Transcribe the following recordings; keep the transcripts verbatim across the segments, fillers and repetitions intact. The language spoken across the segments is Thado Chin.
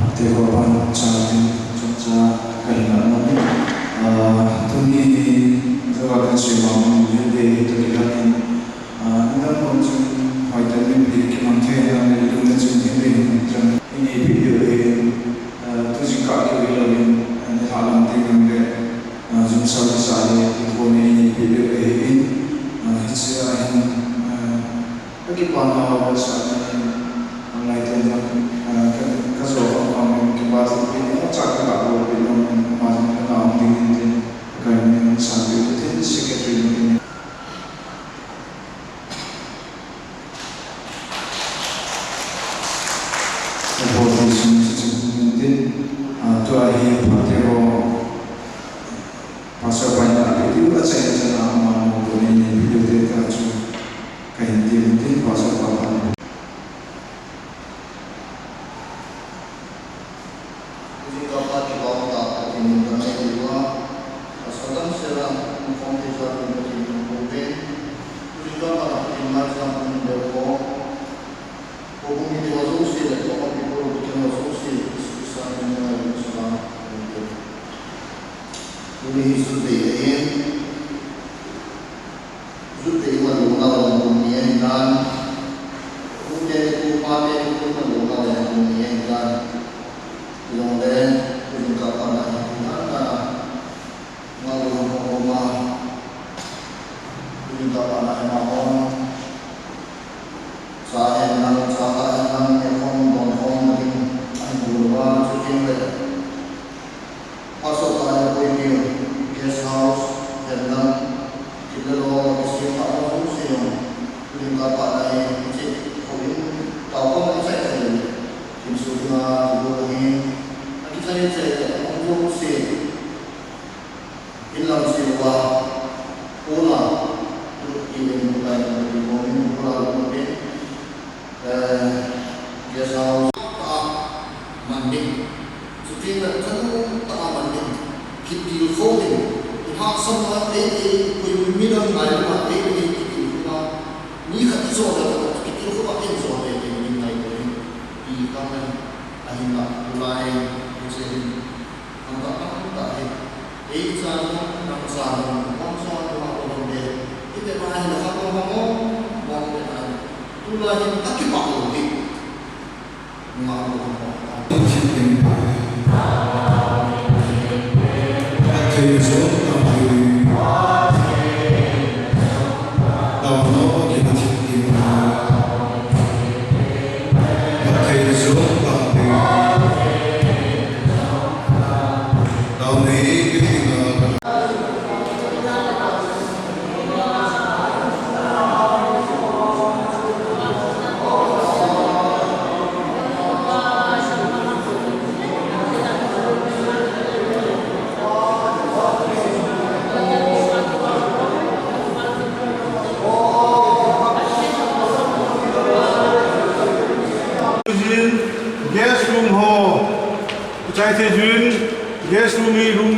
Ate ko pan cha tin chungcha kahin na. Ah, tuni hi, jo ka kan sui ma mun, yin de to ki la kin. Ah, ni dan kon chun, hoi tan min pi ki man the na, ni lum na chun yin de hin chun. Ini video hi, ah, tu jing ka ki lo yin, ah, ni ha lam te kan de, ah, jum sa sa ni ko ni ini video hi in, ah, hi sa hin, ah, Ka kipana ho sa ni, ang lai ten jong, ah, ka, ka jo kham kham, kipa thu pi ni, cha ka ga lo pi lo, ama jong ka na hung ding in tin, ka ni hung sa pi tin, secretary ni. Ka bo ti sin, sin, sin, tin, ah, tua hi pha te ho, pastor pa na pi tiu, a chai chana ama mo bo ni ni pi tiu te ta chu. Kahin ti, tin pastor pa pan. Tujing ka pa kibang ta, Pathen in dam nei diu a. Pastor dam sela, um khom thei sa, Pathen in um peh. Tujing ka pa Pathen mai sa, um deu ko. Ko bung ni te wa zo si le, ko pa pi ko ro ken wa zo si, Jesu Christa min in ngai sa, um deu. Tuni hi Youth Day ahin. Youth Day iman louna le mun ni ahitan. Tute le tupa te iman louna le mun ni ahitan. Jongle, tujing ka pa na hi ahitan. Nga lo hong hong ma. Tujing ka pa na hi ma hong. Sa hen lang, sa ka hen lang, ne hong, don hong, ding. Ahin bul wa, chu king le. Pastor pa in appoint piu, guest house, hem dang, kit le lo, kisem pha ho jouse jong, tujing ka pa na hi, hiche, houin, tao khom na ichai chai le, kin su dinga, kibol ahin, akichai chai le, ahung jouse, in lang cheuva, kona, tu, ti in, tu lai, tu, ti, ko, min, kona, tu, tin, Eh, guest house tah a man ding. Chuteng le thanom tah a man ding. Kitilkhou ding. Ihahsatna teitei, koimin mi dang ngai lou a teitei kitilkhou a. Mi khat ijou le thanom kitilkhou a, ijou teitei ding ngai ding. Ti kang le ahinla tulai, hiche hin. Nang ta, nang ta hi. Ei cha jong, nang cha jong, nang cha jong, nang cha jong, nang ta hi. Ite ma hi, nang cha jong, nang jong, nang ta hi. Tulai hi, ta kipah lou hi. Nang jong, nang ta hi. Thei jong, ta hi. Tao no, ki ta hi. Thei jong, ta hi.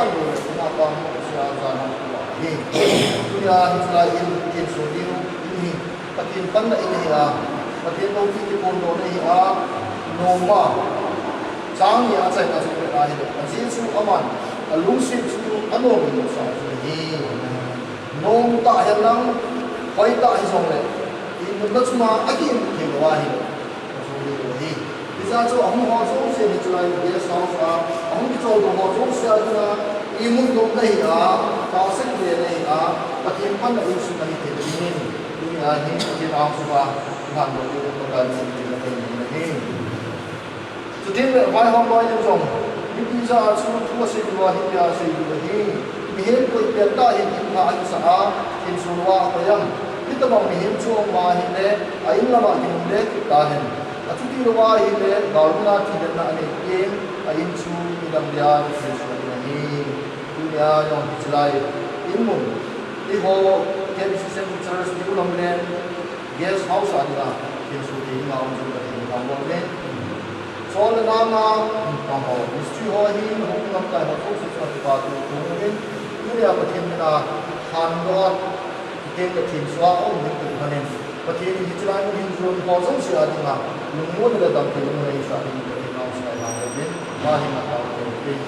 apan lou le, tuna pa mo sia jan a tua hi. Tunia hiche lai in thinso diu in hi, Pathen panna in ahi a, Pathen loupina kiphondohna ahi a, nom a, chang ni a achaina chu ahile, ajeh chu aman alungset chu anom in asah chu ahi. Nom tah hen lang, hoi tah hijongle, imutna chunga akiimut thei lou ahile, ajou lou ahi. Hijeh chun ahung ho jouse hiche lai guest house a, ahung kicholdo ho jouse a dinga, imut nopna ahi a, tahsa kilena ahi a, Pathen panna insung ahi thei dingin, tunia hi Pathen angsunga, lhandoh ding Pakai min in kahin nei ahi. Chutengle vaihom loi in jong, mipi jah a chu thu asei diu ahi tia asei diu ahi. Mihem koi pen tah hin thilpha ahin sah a, thinso louva akoi am. Hitobang mihem chu aum ahile, a in lama kium le kit tahen. Achuti louva ahile, galmuna thidemna anei teng, a in chu midang dia kithinso ding ahi. Tunia jong hiche lai, in mun, eiho, K B C Central Church, New Lamlen, guest house a dinga, thinso thei dinga um chu Pathen in lhangol in. Chule nanga, um, tang ho, mystery ho hi, hung lamkai ho, jouse chu kipa thu thu in, tunia Pathen mina, lhandoh a, kitengle thinso a um ding tin lhonin, Pathen in hiche lai mun hin jon ho jouse a dinga, lungmonna le damtheina mun ahin sah ding Pathen in lhangol in, ahin atao in.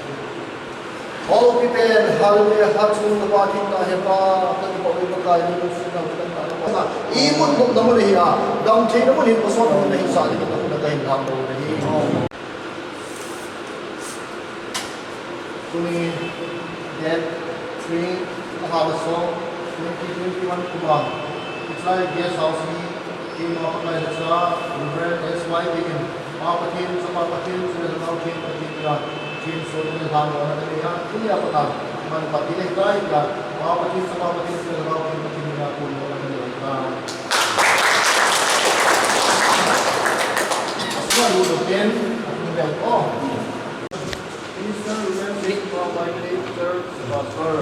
Houpi pen, hallelujah, hachung kapa thengtah hepa, kakipah e Pakai, nalungsetnau kitamtah napa. Imut nopna mun ahi a, damtheina mun hin, pasotna mun ahin sah dingin nakhut a kahin lhangol ahi. Tuni, date three, Thamasang, twenty twenty-one kum a, hiche lai guest house hi, keima Pakai le Cha, Reverend S Y Kim in, Pa Pathen, Chapa Pathen, chule Lhagao Theng Pathen mina, thinso le lhandohna kanei a, tunia pat a, manphat ding ahitai tia, Pa Pathen, Chapa Pathen, chule Lhagao Theng Pathen mina, phondohna kanei ahitai. Asua lu lo pen, atum bel ko. Minister, Reverend Faith Power Bible Church Pastor.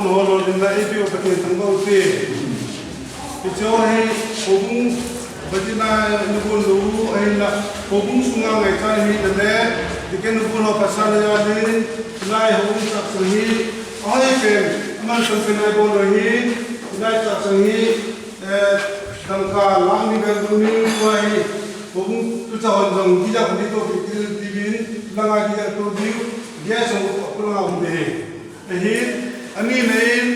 Holo dinga ipi o Pathen thangvah u te. Hiche hi houbung Batina nubun lu ahinla, houbung sunga ngaicha hi nale, dikeh nubun ho pasal le jalin, lai houbung chahsang hi, ahoi pen, aman chang pen ahi bol ahi, lai chahsang hi, eh, dangka lang ni vel duni, tua hi, houbung tucha hon jong, kija kuni to, kikil tibin, langa kija to diu, gas ho, kulanga hum de hi. Ahin, ani na in,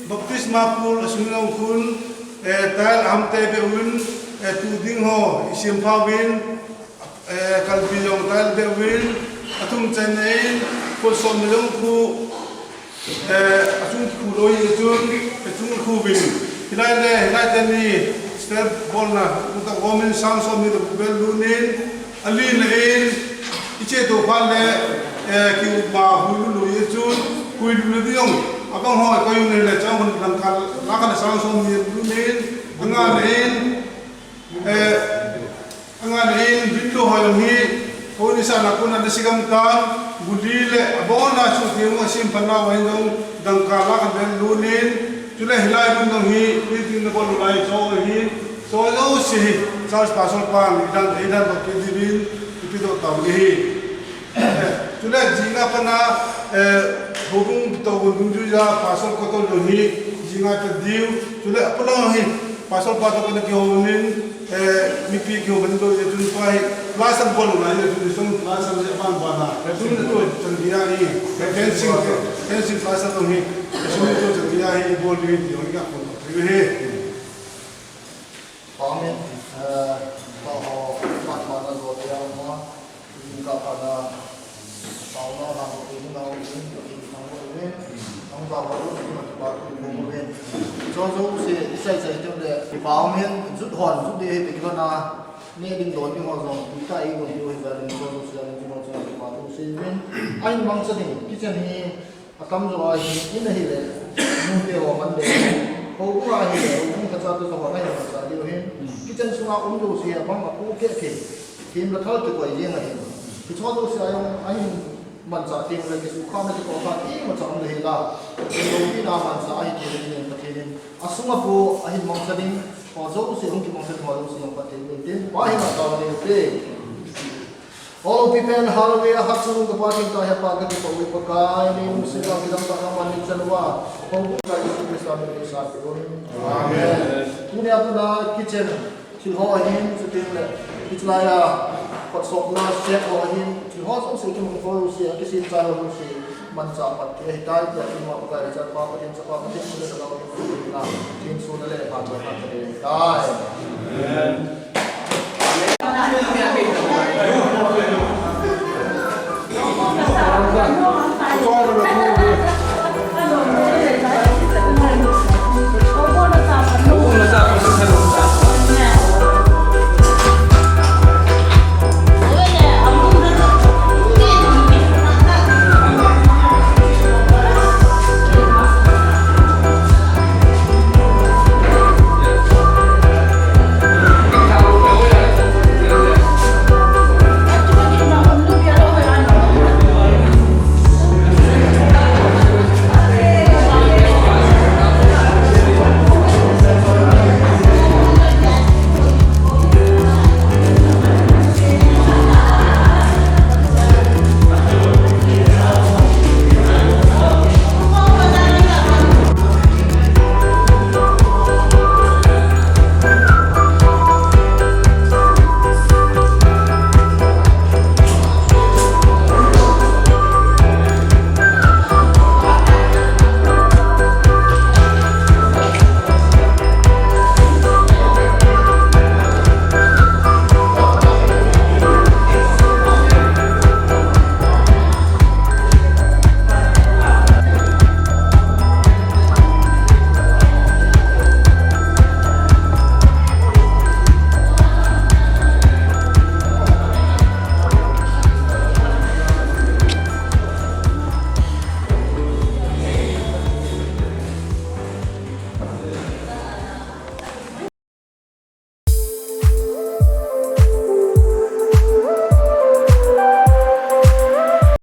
baptisma pool asung jong khun, eh, tile ahamte be un, eh, tu ding ho, isim pha uvin, eh, kalpi jong tile be uvin, athum chan na in, kol som na jong khu, eh, asung khu loi chun, asung khu uvin. Hilai le, hilai teni, step bol na, uta gomin sang som ni to bel lunin, Alin, alin, iche to phat le, eh, kiupa hui lulu ye chun, hui lulu di jong, abang ho, ko yung le chang hon lang kal, la kal sang som ni lu nin, anga le in, eh, anga le in, window ho jong hi, ko ni sa na ko na de sigam tan, guli le, abon na su ti mo sim pan na wa jong, dangka la kal lu nin, Chule hilai mun dong hi, building na bol lai cho hi, cho jouse hi, church pastor pan, idan, idan ba ki divin, ipi doh tau ni hi. Chule jinga pana, eh, houbung to gun dung ju ja, pastor ko to lo hi, jinga ta diu, chule apolong hi, pastor pa to ko na ki ho nin, Eh, mipi kiho ban do ye tun pai, plaster bol na ye tun song plaster ye ban ban na. Tun to chan dia ni, fencing, fencing plaster to hi. Tun to chan dia hi bol ni ti ho ka kon. Hi. Amen. Eh, pa ho, pa pa na do ya ma. Ka pa na. Pauna lang ko ni nau ni ko ni nau ni. Nau ba ba ni ma ba ko ni mo ni. Cho cho se isai sai tem le. Pauna jut hon jut de he pe ki na. Ne ding don ding ho jong. Ita i don ding ho jong. Cho cho se ni mo cho pa tu se ni. Ai mang sa ni. Kitchen hi. Atam jo a hi in a hi le. Mu te ho man de. Ho bu a hi le. Ho bu ka cha tu ho na hi ma sa di ho hin. Kitchen sunga um jo se bang a pu ke ke. Thim le thal kikoi jeng ahi. Hiche jouse a jong ahin manchah teng le kisukha na kitoh kha imacha um le hila. Loupina manchah ahi thei le Pathen in asunga pu ahin mangcha ding. Ho jouse hung kimangcha ding ho jouse jong Pathen in tin. Pa hi na tao le te. All people, hallelujah, hatchungnung ka Pa thengtah he Pa kakipah uve Pakai, nei lungset a kidang tah a man nei chan uva. Hou bu ka Jesu Christa min in sa ki un. Amen. Tunia tuna kitchen Thil ho ahin, chuteng le, hiche laiya, khutsopna set ho ahin, thil ho jouse kimang ho jouse, akisem chai ho jouse, manchah pat thei ahitai, tia ima Pakai le Chapa Pathen, Chapa Pathen, Chule Lhagao Theng, Theng Son le, Phat Choi Phat Choi ahitai. Amen.